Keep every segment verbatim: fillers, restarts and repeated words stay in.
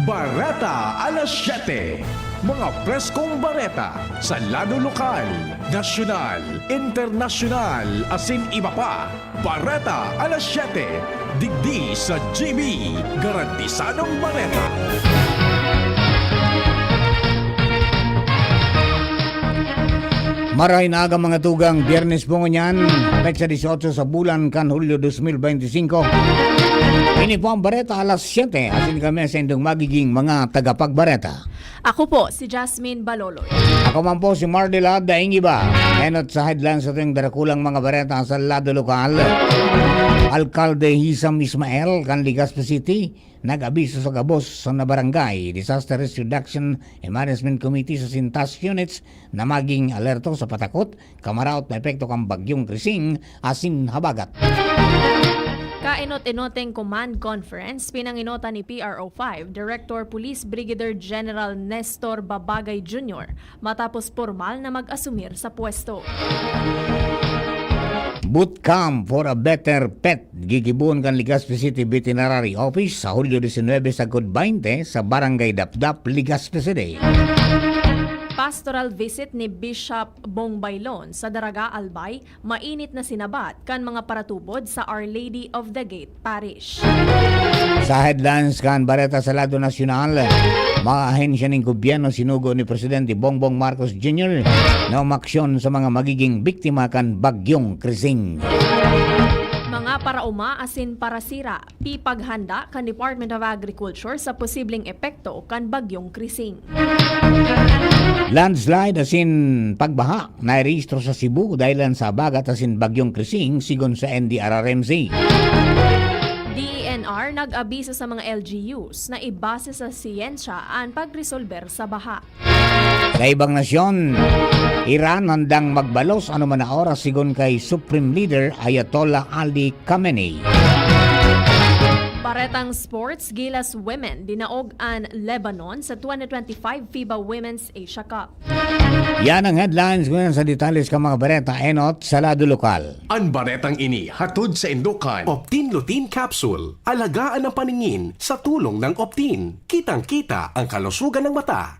Bareta alas siyete. Mga preskong bareta sa lado lokal, nasyonal, internasyonal, asin iba pa. Bareta alas siyete, digdi sa G B, garantisadong bareta. Maray na aga, mga tugang, Biyernes po ngunyan, petsa dieciocho sa bulan kan Hulyo dos mil beintisinko. Ini po ang Bareta alas siyete, asin kami sa indong magiging mga tagapagbareta. Ako po si Jasmine Baloloy. Ako man po si Mardila Daingiba. Enot sa headlines sa ating darakulang mga bareta sa lado lokal. Alkalde Hisam Ismael kan Legazpi City nag-abiso sa gabos na barangay Disaster Risk Reduction and Management Committee sa sintas units na maging alerto sa patakot kan maraot na epekto kan Bagyong Krising asin habagat. Kaenot-enoteng command conference pinangenotan ni P R O five Director Police Brigadier General Nestor Babagay Junior matapos pormal na mag-asumir sa pwesto. Boot Camp for a Better Pet, gigibohon kan Legazpi City Veterinary Office sa Hulyo disinwebe sagkod baynte sa Barangay Dapdap, Legazpi City. Pastoral visit ni Bishop Bong Baylon sa Daraga, Albay, mainit na sinabat kan mga paratubod sa Our Lady of the Gate Parish. Sa headlines kan bareta sa lado nasyonal, mga ahensya nin gobyerno sinugo ni Presidente Bongbong Marcos Junior na umaksyon sa mga magiging biktima kan Bagyong Krising. Mga paraoma asin parasira, pipaghanda kan Department of Agriculture sa posibleng epekto kan Bagyong Krising. Landslide asin pagbaha nairehistro sa Cebu dahilan sa habagat asin Bagyong Krising, sigon sa N D R R M C. D E N R nag-abiso sa mga L G Us na ibase sa siyensya an pagresolber sa baha. Sa ibang nasyon, Iran handang magbalos anuman na oras, sigon kay Supreme Leader Ayatollah Ali Khamenei. Baretang sports, Gilas Women dinaog an Lebanon sa twenty twenty-five FIBA Women's Asia Cup. Yan ang headlines. Ngunyan sa detalye kan mga bareta, enot sa lado lokal. An baretang ini hatod saindo kan Optin Lutein Capsule. Alagaan ang paningin sa tulong ng Optin. Kitang-kita ang kalusugan ng mata.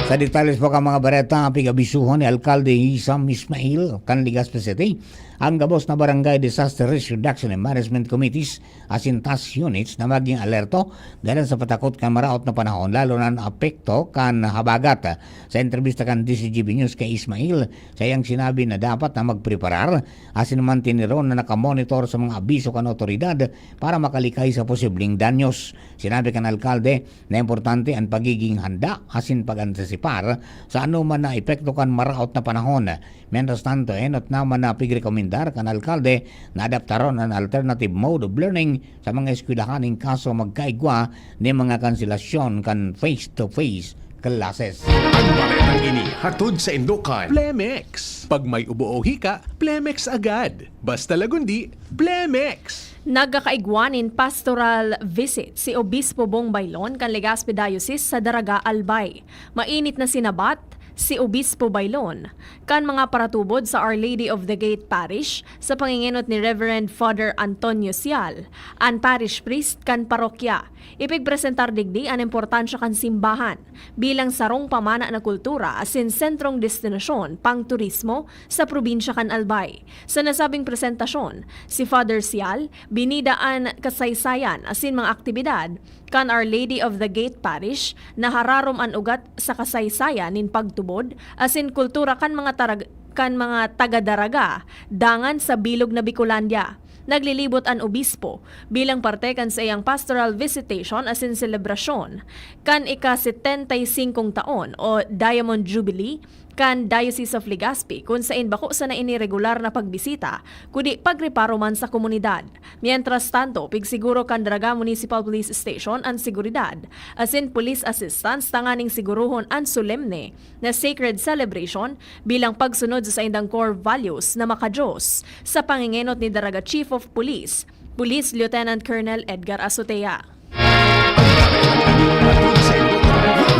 Sa detalye po kan mga bareta, pig-abisuhan ni Alkalde Hisam Ismail kan Legazpi City an gabos na Barangay Disaster Risk Reduction and Management Committees asin task units na maging alerto dahil sa patakot kan maraot na panahon, lalo na an epekto kan habagat. Sa entrebista kan D Z G B News kay Ismail, saiyang sinabi na dapat na magpreparar asin mantiniron na nakamonitor sa mga abiso kan awtoridad para makalikay sa posibleng danyos. Sinabi kan alkalde na importante an pagiging handa asin pag-antisipar sa anoman na epekto kan maraot na panahon. Mientras tanto, enot naman na pigrekomendar kan alkalde na adaptaron an alternative mode of learning sa mga eskwelahan in kaso magkaigwa nin mga kanselasyon kan face-to-face classes. An baretang ini hatod saindo kan Plemex. Pag may ubo o hika, Plemex agad. Basta Lagundi, Plemex! Nagkakaigwa nin pastoral visit si Obispo Bong Baylon kan Legazpi Diocese sa Daraga, Albay. Mainit na sinabat si Obispo Baylon kan mga paratubod sa Our Lady of the Gate Parish sa pangingenot ni Reverend Father Antonio Sial, an parish priest kan parokya. Ipigpresentar digdi an importansya kan simbahan bilang sarong pamana na kultura asin sentrong destinasyon pang turismo sa probinsya kan Albay. Sa nasabing presentasyon, si Father Sial binida an kasaysayan asin mga aktibidad kan Our Lady of the Gate Parish na hararom an ugat sa kasaysayan nin pagtubod asin kultura kan mga tarag-, kan mga taga-Daraga dangan sa bilog na Bicolandia. Naglilibot an obispo bilang parte kan saiyang pastoral visitation asin selebrasyon kan ika-setenta y singkong taon o Diamond Jubilee kan Diocese of Legazpi, kun sain bako sana ini regular na pagbisita, kundi pagreparo man sa komunidad. Mientras tanto, pigsiguro kan Daraga Municipal Police Station an seguridad asin police assistance tanganing sigurohon an solemne na sacred celebration bilang pagsunod sa saindang core values na maka-Diyos, sa pangingenot ni Daraga Chief of Police, Police Lieutenant Colonel Edgar Azotea.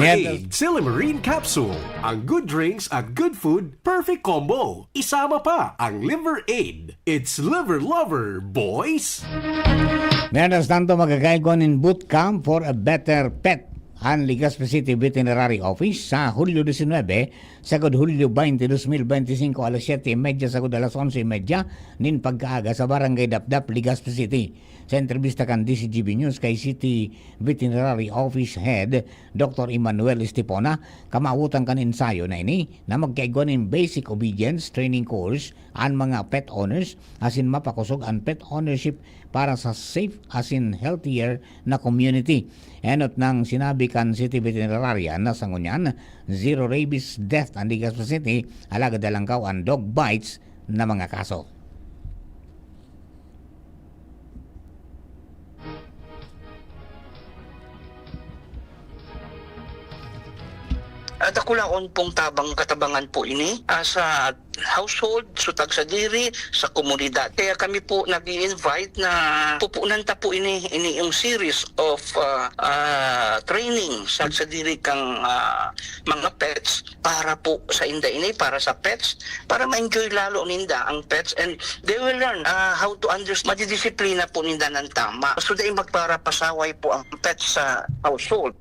Aid, Silimarine Capsule. Ang good drinks at good food, perfect combo. Isama pa ang Liver Aid. It's Liver Lover, boys! Mientras tanto, magkakaigwa nin boot camp for a better pet an Legazpi City Veterinary Office sa Hulyo diecinuebe, sagod Hulyo veinte, dos mil veinticinco, alas siyete y media sagod alas onse y media nin pagkaaga sa Barangay Dapdap, Legazpi City. Sa entrebista kan D C G B News kay City Veterinary Office Head Doktor Emmanuel Estipona, kamawotan kan ensayo na ini na magkaigwa nin basic obedience training course an mga pet owners asin mapakosog an pet ownership para sa safe asin healthier na community. Enot nang sinabi kan City Veterinarian na sa ngunyan, zero rabies death an Legazpi City, alagad alangkaw an dog bites na mga kaso. At dakulaon pong tabang katabangan po ini ah, sa household, sa tagsadiri, sa komunidad. Kaya kami po nag-i-invite na pupunan ta po ini, ini yung series of ah, ah, training sa tagsadiri kang ah, mga pets para po sa inda ini, para sa pets, para ma-enjoy lalo ninda ang pets and they will learn ah, how to understand, madidisiplina po ninda ng tama. So, dahil magparapasaway po ang pets sa household.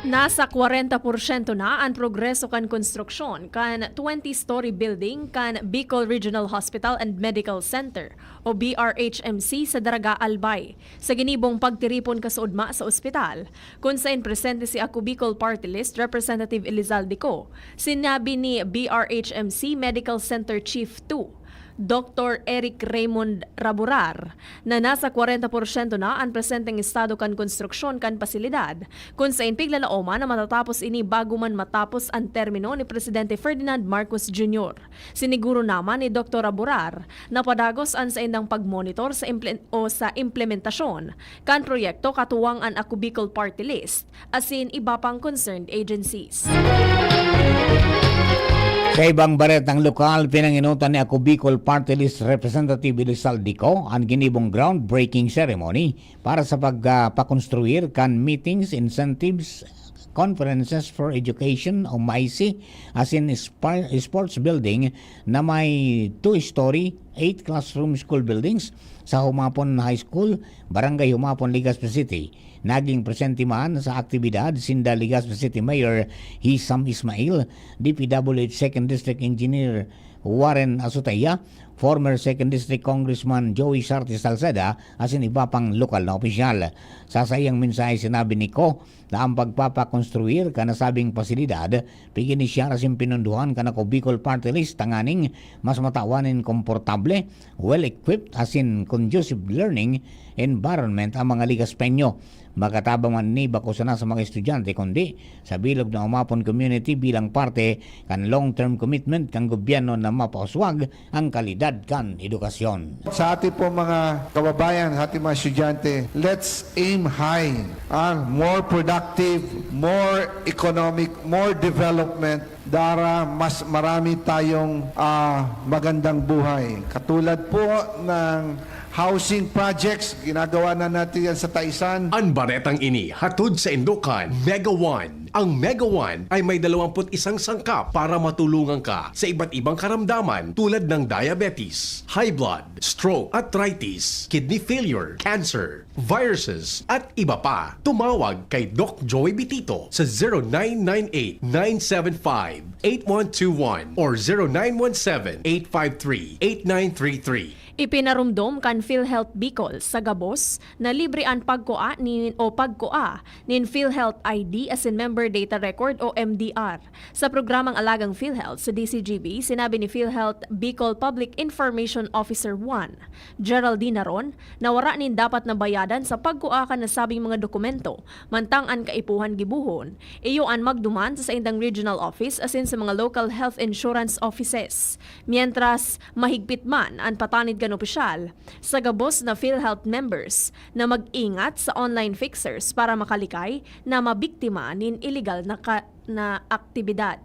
Nasa kwarenta porsyento na an progreso kan konstruksyon kan twenty-story building kan Bicol Regional Hospital and Medical Center o B R H M C sa Daraga, Albay, sa ginibong pagtiripon kasoodma sa ospital, kun saen presente si Ako Bicol Party List Representative Elizalde Co. Sinabi ni B R H M C Medical Center Chief two, Doktor Eric Raymond Raburar, na nasa kwarenta porsyento na an presenteng estado kan konstruksyon kan pasilidad, kun saen piglalaoman na matatapos ini bago man matapos an termino ni Presidente Ferdinand Marcos Junior. Siniguro naman ni Doktor Raburar na padagos an saindang pagmonitor sa imple- o sa implementasyon kan proyekto katuwang an Ako Bicol Party List asin iba pang concerned agencies. Sa ibang baretang lokal, pinangenotan ni Ako Bicol Party List Representative Elizalde Co an ginibong groundbreaking ceremony para sa pagpakonstruir kan Meetings, Incentives, Conferences for Education o MICE asin spa- sports building na may two-story, eight classroom school buildings sa Humapon High School, Barangay Humapon, Legazpi City. Naging presente man sa aktibidad sinda Legazpi City Mayor Hisam Ismail, D P W H Second District Engineer Warren Azotea, former Second District Congressman Joey Sarte Salceda asin iba pang lokal na opisyal. Sa saiyang mensahe, sinabi ni Co na ang pagpapakonstruir kan nasabing pasilidad pig-inisyar asin pinundohan kan Ako Bicol Party List tanganing mas matawan nin komportable, well-equipped asin conducive learning environment ang mga Legazpeño. Makatabang man ini bako sana sa mga estudyante kundi sa bilog na Humapon community bilang parte kan long-term commitment kan gobyerno na mapauswag ang kalidad kan edukasyon. Sa ating po mga kababayan, sa ating mga estudyante, let's aim high. Ah, more productive, more economic, more development. Dara, mas marami tayong ah, magandang buhay. Katulad po ng housing projects, ginagawa na natin yan sa Taisan. An baretang ini hatod sa Indokan, Mega One. Ang Mega One ay may dalawampu't isang sangkap para matulungan ka sa iba't ibang karamdaman tulad ng diabetes, high blood, stroke, arthritis, kidney failure, cancer, viruses, at iba pa. Tumawag kay Doc Joey Bitito sa zero nine nine eight, nine seven five, eight one two one or zero nine one seven, eight five three, eight nine three three. Ipinarumdom kan PhilHealth Bicol sa gabos na libre an pagkua nin o pagkua nin PhilHealth I D asin Member Data Record o M D R. Sa programang Alagang PhilHealth sa D C G B, sinabi ni PhilHealth Bicol Public Information Officer one, Geraldine Naron, na wara nin dapat na bayadan sa pagkua kan nasabing mga dokumento, mantang an kaipuhan gibohon, iyo an magduman sa saindang regional office asin sa mga local health insurance offices. Mientras, mahigpit man an patanid kan opisyal sa gabos na PhilHealth members na mag-ingat sa online fixers para makalikay na mabiktima nin iligal na, ka- na aktibidad.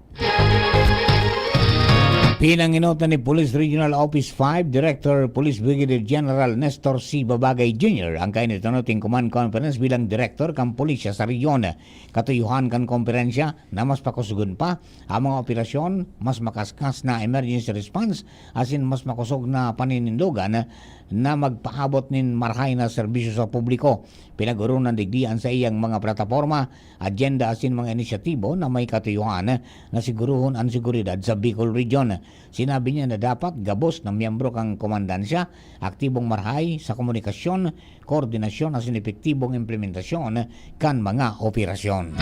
Pinangenotan ni Police Regional Office five Director Police Brigadier General Nestor C. Babagay Junior ang kainitanoting command conference bilang direktor kan pulisya sa rehiyon. Katuyohan kan komperensya na mas pakusugon pa ang mga operasyon, mas makaskas na emergency response, asin mas makosog na paninindogan na magpaabot nin marahay na serbisyo sa publiko. Pinag-oronan digdi an saiyang mga plataporma, agenda asin mga inisyatibo na may katuyohan na sigurohon an seguridad sa Bicol Region. Sinabi niya na dapat gabos na miyembro kan komandansya aktibong marahay sa komunikasyon, koordinasyon asin epektibong implementasyon kan mga operasyon.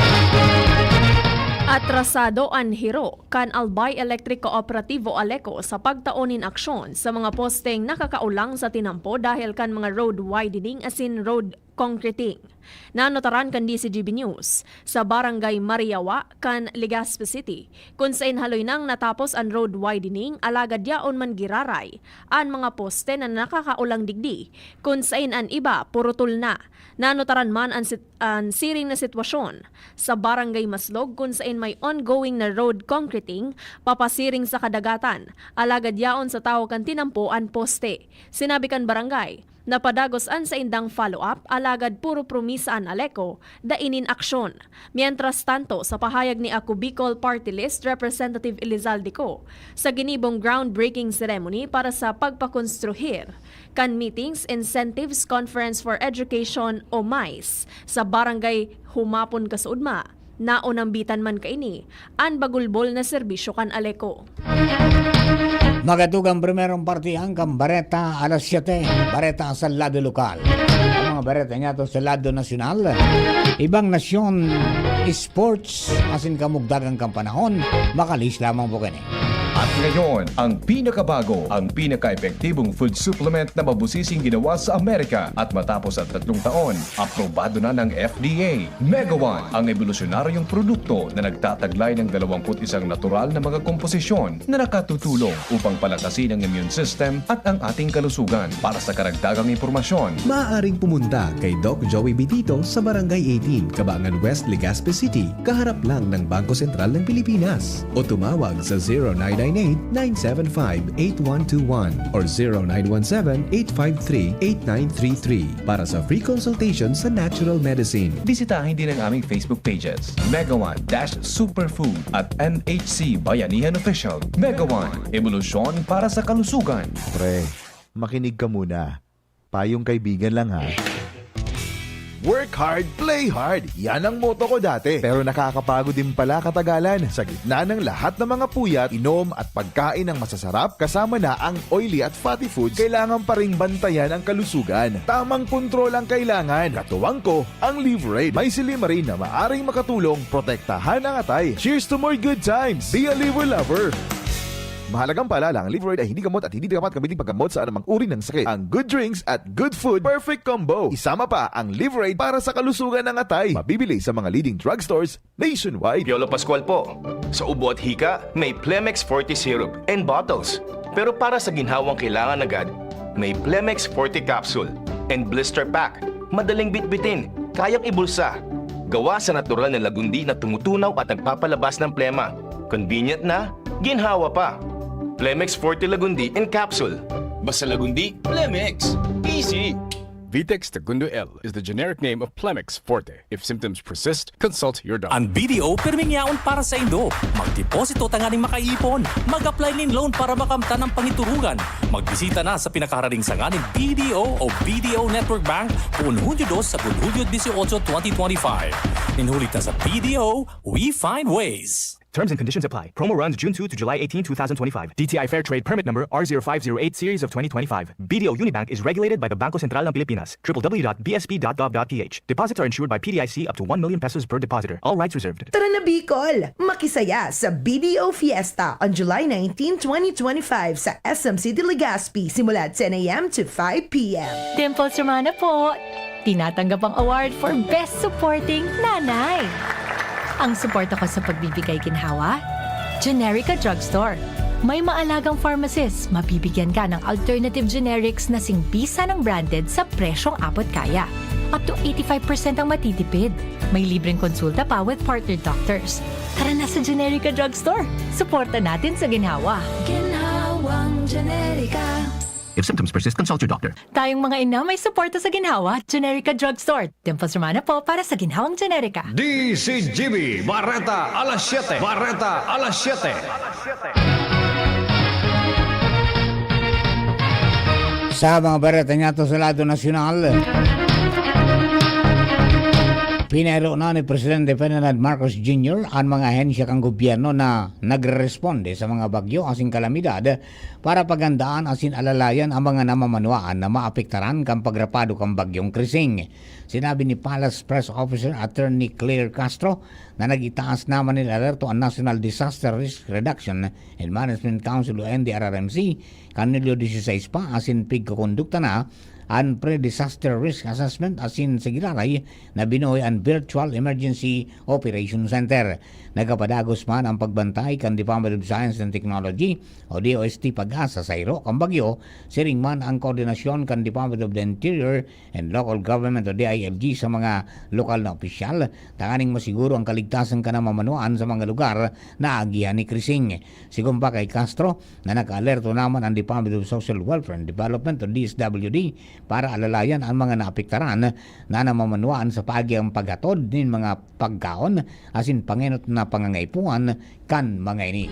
Atrasado an hiro kan Albay Electric Cooperativo Aleco sa pagtao nin aksyon sa mga posteng nakakaulang sa tinampo dahil kan mga road widening asin road concreting. Nanotaran kan D Z G B News sa Barangay Mariawa kan Legazpi City, kun saen haloy nang natapos an road widening alagad yaon man giraray an mga poste na nakakaulang digdi, kun saen an iba purutol na. Nanotaran man an sit-, an siring na sitwasyon sa Barangay Maslog, kun saen may ongoing na road concreting papasiring sa kadagatan, alagad yaon sa tawo kan tinampo an poste. Sinabi kan barangay, napadagos an saindang follow-up, alagad puro promisa an Aleco, dai nin aksyon. Mientras tanto, sa pahayag ni Ako Bicol Party List Representative Elizalde Co, sa ginibong groundbreaking ceremony para sa pagpakonstruhir kan Meetings, Incentives, Conference for Education o MICE sa Barangay Humapon, Kasuodma, naonambitan man kaini an bagulbol na serbisyo kan Aleco. Magatugang primerong partihan kan Bareta alas siyete, Bareta sa lado lokal. Ang mga Bareta niyato sa lado nasyonal, ibang nasyon, sports, asin kamugdagan kan panahon, makalis lamang po kini. At ngayon, ang pinakabago, ang pinaka-epektibong food supplement na mabusising ginawa sa Amerika at matapos ang tatlong taon, aprobado na ng F D A. Mega One, ang ebolusyonaryong produkto na nagtataglay ng dalawampu't isang natural na mga komposisyon na nakatutulong upang palakasin ang immune system at ang ating kalusugan. Para sa karagdagang impormasyon, maaaring pumunta kay Doc Joey Bitito sa Barangay eighteen, Cabangan West, Legazpi City, kaharap lang ng Bangko Sentral ng Pilipinas. O tumawag sa zero nine nine eight, nine seven five, eight one two one or zero nine one seven, eight five three, eight nine three three para sa free consultation sa natural medicine. Bisitahin din ang aming Facebook pages, Mega One dash Superfood at M H C Bayanihan Official. Mega One, ebolusyon para sa kalusugan. Pre, makinig ka muna. Payong kaibigan lang, ha. Work hard, play hard. Yan ang motto ko dati. Pero nakakapagod din pala katagalan. Sa gitna ng lahat ng mga puyat, inom at pagkain ng masasarap, kasama na ang oily at fatty foods, kailangan pa ring bantayan ang kalusugan. Tamang kontrol ang kailangan. Katuwang ko, ang Liverade. May silymarin na maaring makatulong protektahan ang atay. Cheers to more good times! Be a Liver Lover! Mahalagang paalala, ang Liverade ay hindi gamot at hindi dapat gamitin paggamot sa anumang uri ng sakit. Ang good drinks at good food, perfect combo. Isama pa ang Liverade para sa kalusugan ng atay. Mabibili sa mga leading drugstores nationwide. Piolo Pascual po. Sa ubo at hika, may Plemex Forte Syrup and Bottles. Pero para sa ginhawang kailangan agad, may Plemex Forte Capsule and Blister Pack. Madaling bitbitin, kayang ibulsa. Gawa sa natural na lagundi na tumutunaw at nagpapalabas ng plema. Convenient na, ginhawa pa. Plemex Forte Lagundi in Capsule. Basta Lagundi, Plemex. Easy. Vitex Tagundo L is the generic name of Plemex Forte. If symptoms persist, consult your doctor. Ang B D O pirming yaon para saindo. Magdeposito tanganing makaipon. Mag-apply nin loan para makamtan ang pangiturugan. Magbisita na sa pinakaharaning sanga nin B D O o B D O Network Bank poon Hunyo dos sagkod Hunyo dieciocho, twenty twenty-five. Nin huli ta sa B D O, we find ways. Terms and conditions apply. Promo runs June two to July eighteen, two thousand twenty-five. D T I Fair Trade Permit Number R zero five zero eight Series of twenty twenty-five. B D O Unibank is regulated by the Bangko Sentral ng Pilipinas. W W W dot B S P dot gov dot P H. Deposits are insured by P D I C up to one million pesos per depositor. All rights reserved. Tara na, Bicol! Makisaya sa B D O Fiesta on July nineteen, twenty twenty-five sa S M City Legazpi simula ten A M to five P M. Dimples Romana po! Tinatanggap ang award for Best Supporting Nanay. Ang suporta ko sa pagbibigay ginhawa, Generica Drugstore. May maalagang pharmacist, mabibigyan ka ng alternative generics na singbisa ng branded sa presyong abot kaya. Up to eighty-five percent ang matitipid. May libreng konsulta pa with partner doctors. Tara na sa Generica Drugstore. Suporta natin sa ginhawa. Ginhawang Generica. If symptoms persist, consult your doctor. Tayong mga ina may suporta sa ginhawa, Generica Drugstore. Dimples Romana po para sa Ginhawang Generica. D C G B Bareta alas siyete. Bareta alas siyete. Sa mga bareta niyato sa lado nasyonal, pinaironan ni Presidente Ferdinand Marcos Junior an mga ahensya kan gobyerno na nagreresponde sa mga bagyo asin kalamidad para paghandaan asin alalayan ang mga namamanwaan na maapektaran kan pagrapado kan Bagyong Krising. Sinabi ni Palace Press Officer Attorney Claire Castro na nag-itaas naman nin alerto an National Disaster Risk Reduction and Management Council o N D R R M C kan Hulyo dieciséis pa asin pigkukondukta na an pre-disaster risk assessment asin sa giraray na binuhay an Virtual Emergency Operation Center. Nagapadagos man ang pagbantay kan Department of Science and Technology o D O S T PAGASA sa iro kan bagyo, siring man ang koordinasyon kan Department of the Interior and Local Government o D I L G sa mga lokal na opisyal tanganing masiguro ang kaligtasan kan namamanwaan sa mga lugar na agihan ni Krising. Sigon pa kay Castro, na nag-aalerto naman ang Department of Social Welfare and Development o D S W D para alalayan ang mga naapektaran na namamanwaan sa paagi ang paghatod nin mga pagkaon asin pangenot na pangangaipuhan kan mga ini.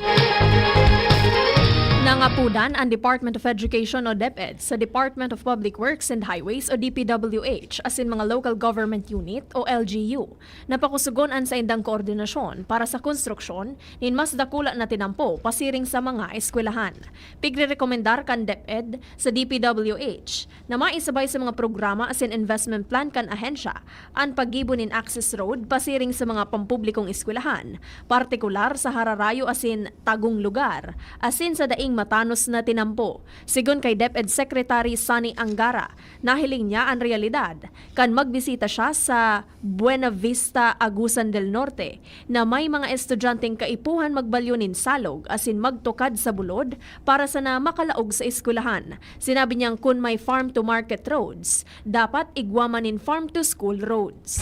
Nangapodan ang Department of Education o DepEd sa Department of Public Works and Highways o D P W H asin mga local government unit o L G U na pakusugon an saindang koordinasyon para sa konstruksyon nin mas dakula na tinampo pasiring sa mga eskwelahan. Pigrerekomendar kan DepEd sa D P W H na maisabay sa mga programa asin investment plan kan ahensya an paggibo nin access road pasiring sa mga pampublikong eskwelahan, partikular sa hararayo asin tagong lugar, asin sa daing matanos na tinampo. Sigon kay DepEd Secretary Sonny Angara, nahiling niya an realidad kan magbisita siya sa Buenavista, Agusan del Norte, na may mga estudyanteng kaipuhan magbalyo nin salog asin magtukad sa bulod para sana makalaog sa eskwelahan. Sinabi niyang kun may farm to market roads, dapat igwa man nin farm to school roads.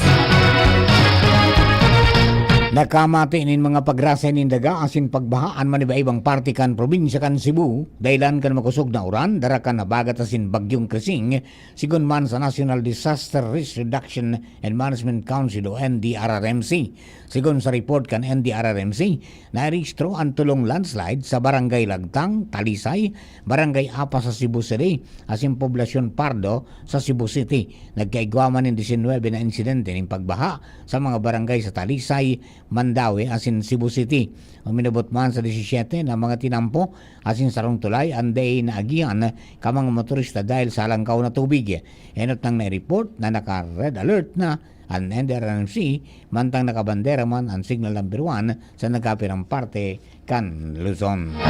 Nakamati nin mga pagrasay nin daga asin pagbaha an maniba-ibang parte kan probinsya kan Cebu, dahelan kan makosog na uran, dara kan habagat asin Bagyong Krising, sigon man sa National Disaster Risk Reduction and Management Council o N D R R M C. Sigon sa report kan N D R R M C, nairehistro an tolong landslide sa Barangay Lagtang, Talisay, Barangay Apas sa Cebu City, asin Poblacion Pardo sa Cebu City. Nagkaigwa man nin disinwebe na insidente nin pagbaha sa mga barangay sa Talisay, Mandaue asin Cebu City. Uminabot man sa disisiyete na mga tinampo asin sarong tulay an dai naagihan kan mga motorista dahil sa halangkaw na tubig. Enot nang nai-report na naka-red alert na an N D R R M C, mantang nakabandera man an signal number one sa nagkapirang parte kan Luzon.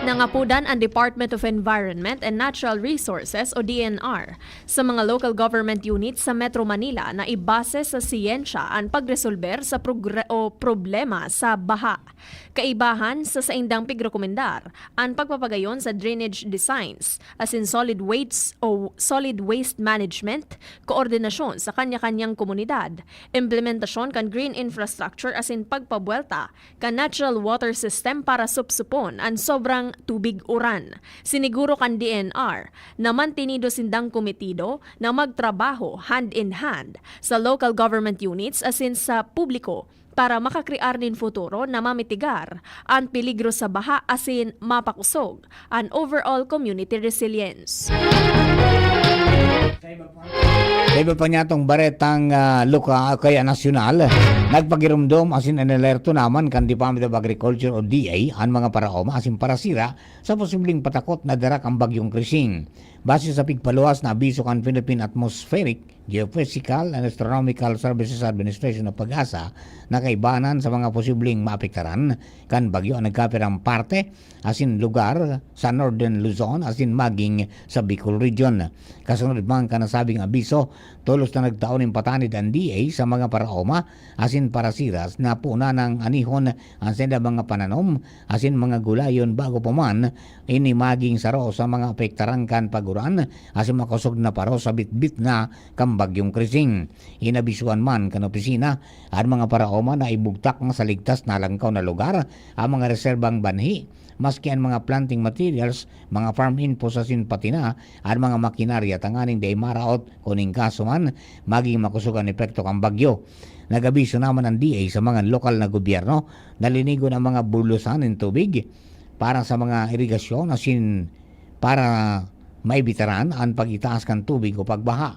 Nangapodan ang Department of Environment and Natural Resources o D N R sa mga local government units sa Metro Manila na ibase sa siyensya an pagresolber sa progre- o problema sa baha. Kaibahan sa saindang pigrekomendar, an pagpapagayon sa drainage designs, asin solid waste o solid waste management, koordinasyon sa kanya-kanyang komunidad, implementasyon kan green infrastructure asin pagpabwelta kan natural water system para supsupon an sobrang tubig uran. Siniguro kan D N R na mantinido sindang komitido na magtrabaho hand in hand sa local government units asin sa publiko para makakrear nin futuro na mamitigar an peligro sa baha asin mapakosog an overall community resilience. Sa iba pa niyatong baretang ah, luka kaya nasyonal, nagpagirumdom asin inalerto naman kan Department of Agriculture o D A an mga paraoma asin parasira sa posibleng patakot na dara kan Bagyong Krising. Base sa pigpaluwas na abiso kan Philippine Atmospheric, Geophysical and Astronomical Services Administration o PAGASA, na kaibanan sa mga posibleng maapektaran kan bagyo ang nagkapirang parte asin lugar sa Northern Luzon asin maging sa Bicol Region. Kasunod man kan nasabing abiso, tolos na nagtao nin patanid an D A sa mga paraoma asin parasiras na puna nang anihon an saindang mga pananom asin mga gulayon bago pa man ini maging saro sa mga apektaran kan pag Uran, asin makosog na paro sa bitbit na kan Bagyong Krising. Inabisuhan man kan opisina an mga paraoma na ibugtak na sa ligtas na alangkaw na lugar an mga reserbang banhi, maski an mga planting materials, mga farm inputs asin pati na an mga makinarya tanganing dai maraot kun in kaso man magin makosog an epekto kan bagyo. Nag-abiso naman an D A sa mga lokal na gobyerno na linigon an mga bulusan nin tubig para sa mga irigasyon asin para maibitaran an pag-itaas kan tubig o pagbaha.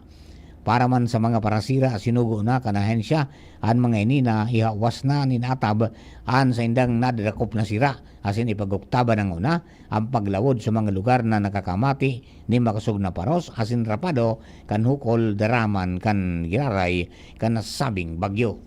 Para man sa mga parasira, sinugo na kan ahensya an mga ini na ihawas na nin atab an saindang nadadakop na sira, asin ipag-oktaban nanguna an paglawod sa mga lugar na nakakamati nin makosog na paros asin rapado kan hukol daraman kan giraray kan nasabing bagyo.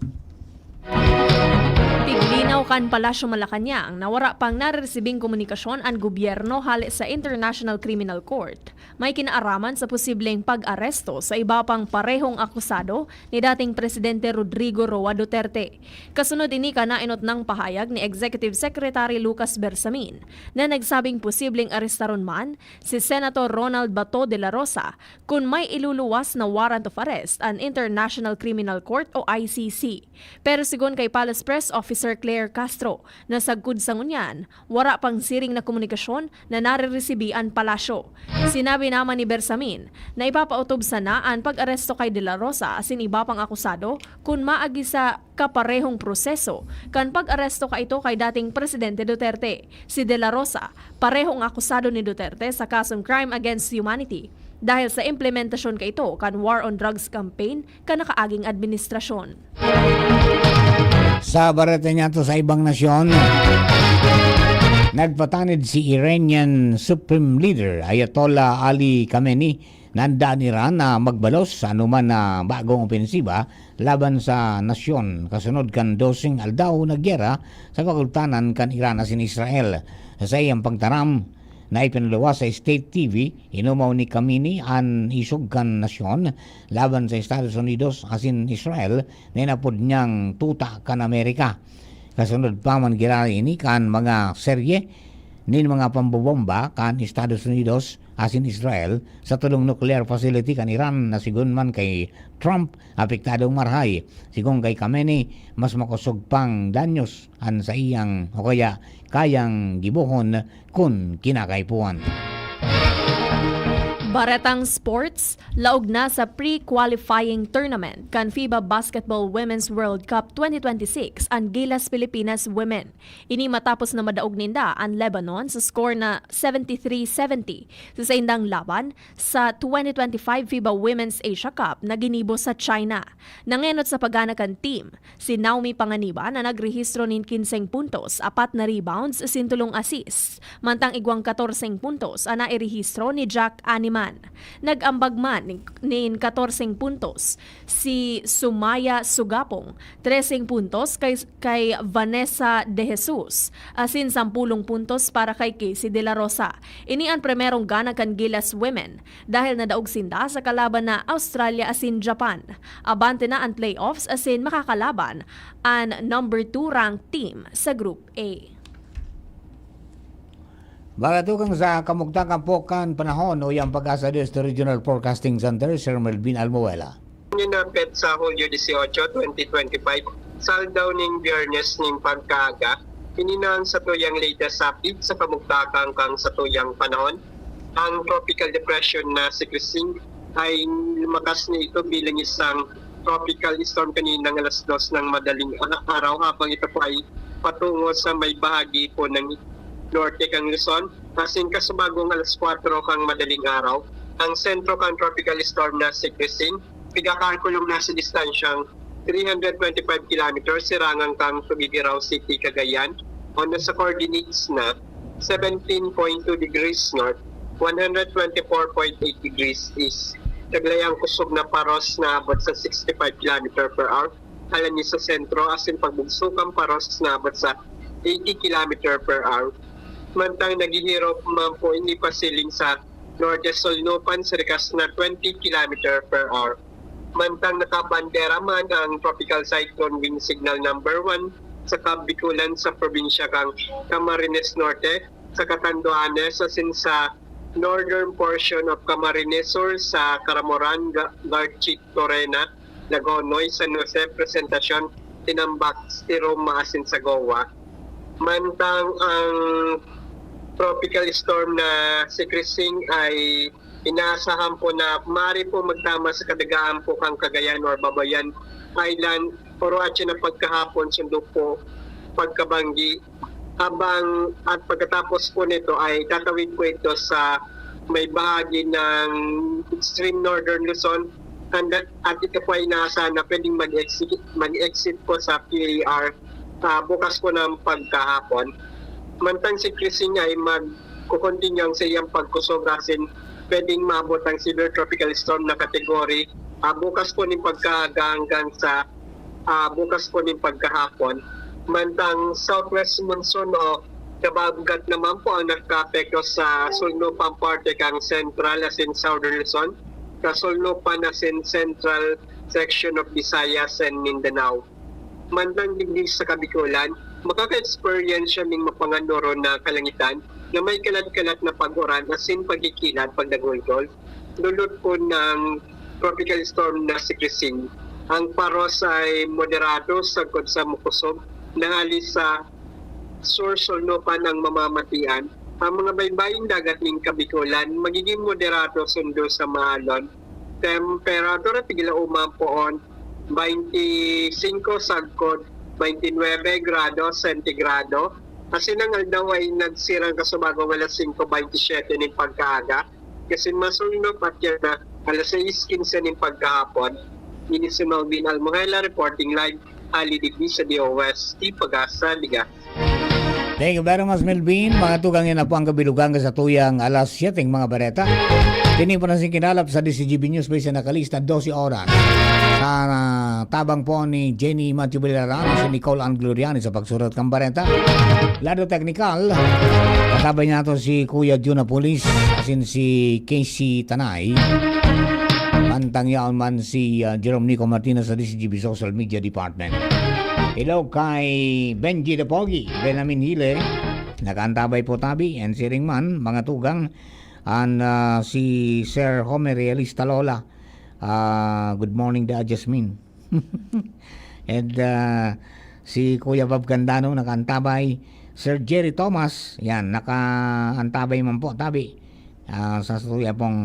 Tiglinaw kan Palasyo Malacañang na wara pang nareresibing komunikasyon an gobyerno hale sa International Criminal Court, may kinaaraman sa posibleng pag-aresto sa iba pang parehong akusado ni dating Presidente Rodrigo Roa Duterte. Kasunod ini kan naenot nang pahayag ni Executive Secretary Lucas Bersamin na nagsabing posibleng arestaron man si Senator Ronald Bato de la Rosa kun may iluluwas na warrant of arrest an International Criminal Court o I C C. Pero sigon kay Palace Press Officer Claire Castro, na sagkod sa ngunyan, wara pang siring na komunikasyon na nareresibi an palasyo. Sinabi naman ni Bersamin na ipapaotob sana an pag-aresto kay De La Rosa asin iba pang akusado kun maagi sa kaparehong proseso kan pag-aresto kaito kay dating Presidente Duterte. Si De La Rosa, parehong akusado ni Duterte sa kasong crime against humanity dahil sa implementasyon kaito kan war on drugs campaign kan nakaaging administrasyon. Sa bareta niyato sa ibang nasyon, nagpatanid si Iranian Supreme Leader Ayatollah Ali Khamenei na andaan Iran na magbalos sa anuman na bagong opensiba laban sa nasyon kasunod kan doseng aldaw na giyera sa pagultanan kan Iran asin Israel. Sa saiyang pagtaram na ipinaluwas sa State T V, inumaw ni Khamenei an isog kan nasyon laban sa Estados Unidos asin Israel na inapod niyang tuta kan Amerika. Kasunod pa man giraray ini kan mga serye nin mga pambobomba kan Estados Unidos asin Israel sa tulong nuclear facility kan Iran na sigon man kay Trump, apektadong marahay. Sigon kay Khamenei, mas makosog pang danyos an saiyang o kaya kayang gibohon kun kinakaipuhan. Baretang sports, laog na sa pre-qualifying tournament kan FIBA Basketball Women's World Cup twenty twenty-six an Gilas Pilipinas Women. Ini matapos na madaog ninda an Lebanon sa score na seventy-three seventy sa saindang laban sa twenty twenty-five FIBA Women's Asia Cup na ginibo sa China. Nangenot sa pagana kan team si Naomi Panganiban na nagrehistro nin kinseng puntos, apat na rebounds asin tolong assists, mantang igwang katorseng puntos an nairehistro ni Jack Animan. Nag-ambag man nin, nin katorseng puntos si Sumaya Sugapong, treseng puntos kay, kay Vanessa De Jesus, asin sampulong puntos para kay Casey De La Rosa. Ini an primerong gana kan Gilas Women dahil nadaog sinda sa kalaban na Australia asin Japan. Abante na an playoffs asin makakalaban an number two ranked team sa Group A. Baratukang sa kamugtakan po kan panahon, o yang Pag-asa Diyos Regional Forecasting Center, Sir Melvin Almuela. Ninapit sa Hulyo dieciocho, twenty twenty-five, sa aldaw ning Biyernes ning pagkaaga, ini na ang satuyang latest update sa kamugtakan kan satuyang panahon. Ang tropical depression na si Christine ay lumakas na ito bilang isang tropical storm kaninang alas dos ng madaling a-, araw, habang ito po ay patungo sa may bahagi po ng norte kang Luzon. Asin kasubagong alas kwatro kang madaling araw, ang sentro kang tropical storm na si Christine, pigakalkulong na sa distansyang three hundred twenty-five kilometers sirangan kang Tuguegarao City, Cagayan, o nasa coordinates na seventeen point two degrees north, one hundred twenty-four point eight degrees east. Taglay ang kusog na paros na abot sa sixty-five kilometer per hour, halani sa sentro, asin pagbugso kan paros na abot sa eighty kilometer per hour. Mantang naghihirop man po ini pasiling sa norte solnopan sa rikas na twenty kilometer per hour. Mantang nakabandera man ang Tropical Cyclone Wind Signal number one sa Kabikulan sa probinsya kang Camarines Norte, sa Catanduanes, asin sa northern portion of Camarines Sur sa Caramoran, Ga-, Garchit, Torena, Lagonoy, San Jose, Presentacion, Tinambac, Tiroma asin Sagoa. Mantang ang tropical storm na si Krising ay inaasahan po na maaari po magtama sa kadagaan po kang Cagayan or Babayan Island, oro atyan na pagkahapon, sundo po pagkabanggi. Habang, at pagkatapos po nito ay tatawid po ito sa may bahagi ng extreme northern Luzon, and, at ito po ay inaasahan na pwedeng mag-exit, mag-exit po sa P A R, ah, bukas po ng pagkahapon. Mantang si Krising ay magkukontinyo ang sa iyang pagkusog asin pwedeng maabot ang severe tropical storm na category, ah, bukas po ning pagkaaga hanggang sa, ah, bukas po ning pagkahapon. Mantang southwest monsoon o kabaggat naman po ang nagkaapekto sa sulnupang parte kang Central asin Southern Luzon, kasulnupan asin Central section of Visayas and Mindanao. Mantang digdi sa Kabikulan, makaka-experience siya ning mapanganoro na kalangitan na may kalat-kalat na pag-uran asin pagkikilat pagdagulgol, dulot po ng tropical storm na si Krising. Ang paros ay moderado sagkod sa makusog na hali sa sur-sulnupan ang mamamatian. Ang mga baybayong dagat ning Kabikulan magiging moderado sundo sa maalon. Temperatura tigla-uma poon, twenty-five sagkod twenty-nine grados sentigrado. Asin ang aldaw ay nagsirang kasubagong alas singko bentisiete nin pagkaaga. Kasi masulnop at yan na alas sais kinse nin pagkahapon. Ini si Melvin Almohela reporting live hali digdi sa D O S T Pagasa, Liga. Thank you very much, Melvin. Mga tugang, yan na po ang kabilugan sa tuyang alas siyete, mga bareta. Tinipo na sing kinalap sa D C G B News Base na nakalista dose oras. Sa, ah, tabang po ni Jenny Matthew Villarano, si Nicole Ann Gloriani sa pagsurat kang bareta. Lado teknikal, katabay nato si Kuya Juna Pulis, asin si Casey Tanay. Mantang yaon man si, ah, Jerome Nico Martinez sa D C G B Social Media Department. Hello kay Benji the Pogi, Benjamin Hile. Nakaantabay po tabi, and siring man, mga tugang, and, ah, si Sir Homer Realista Lola. Ah, good morning, Da Jasmine. And, ah, si Kuya Bob Candano nakaantabay. Sir Jerry Thomas, yan, nakaantabay man po, tabi, ah, sa satuya pong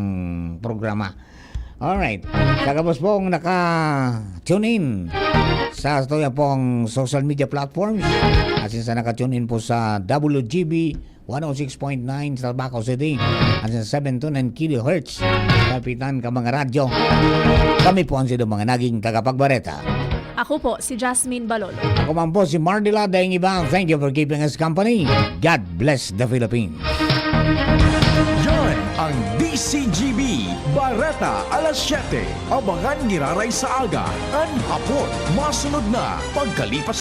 programa. Alright. Sa gabos pong naka-tune in sa satuya pong social media platforms, asin sa naka-tune in po sa W G B one oh six point nine sa Tabaco City, asin sa seven two nine kilohertz, kapitan ka mga radyo. Kami po ang sido mga naging tagapagbareta. Ako po si Jasmine Balolo. Ako man po si Mardila Daingiba. Thank you for keeping us company. God bless the Philippines. Yan ang D C G B Bareta alas siyete. Abangan giraray sa aga, an hapon. Masunod na pagkalipas